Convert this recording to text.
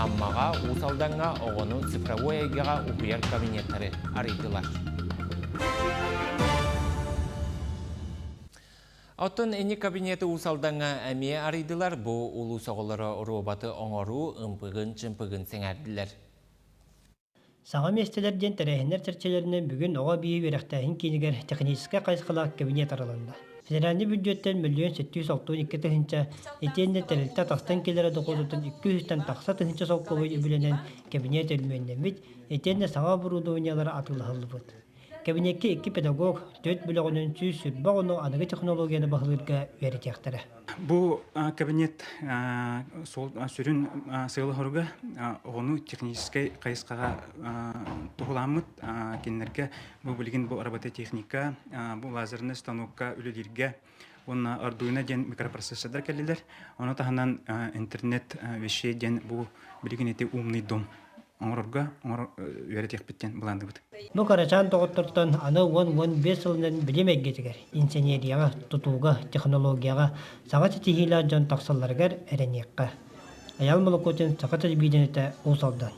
Аммаҕа, Уус Алдаҥҥа оҕону цифровой эйгэҕэ уһуйар кабинеттары арыйдылар. Оттон ини кабинеты Уус Алдаҥҥа эмиэ арыйдылар. Бу улуус оҕолоро роботы оҥоруу ымпыгын-чымпыгын сэҥээрдилэр. Саҥа миэстэлэр диэн тэрээһиннэр чэрчилэринэн бүгүн оҕо эбии үөрэхтээһин киинигэр техническэй хайысхалаах кабинет арылынна. Федеральнай бүддьүөттэн 1 762 тыһыынча, итиэннэ тэрилтэ тастан кэлэрэ дохуотуттан 200-тэн тахса тыһыынча солкуобай үбүлэнэн кабинет өрөмүөннэммит, итиэннэ саҥа оборудованиелара атыылаһыллыбыт. Кэбиниэккэ икки педагог түөрт бөлөҕүнэн 120 оҕону аныгы технологияны баһылыырга үөрэтиэхтэрэ. Бу кабинет сүрүн сыала-соруга оҕону техническэй хайысхаҕа туһуламмыт. Кинилэргэ бу билигин бу робототехника, бу лазерный станокка үлэлииргэ уонна Arduino диэн микропроцессордар кэллилэр. Ону таһынан интернет вещей диэн бу билигин ити умный дом оҥорорго үөрэтиэхпит диэн былаанныыбыт. Бу кырачаан доҕоттортон аны 10-15 сылынан билим эйгэтигэр, инженерияҕа, тутууга, технологияҕа саҥа ситиһиилээх дьон тахсалларыгар эрэниэххэ. Айаал Молокотин, Саха телевидениетэ, Уус Алдан.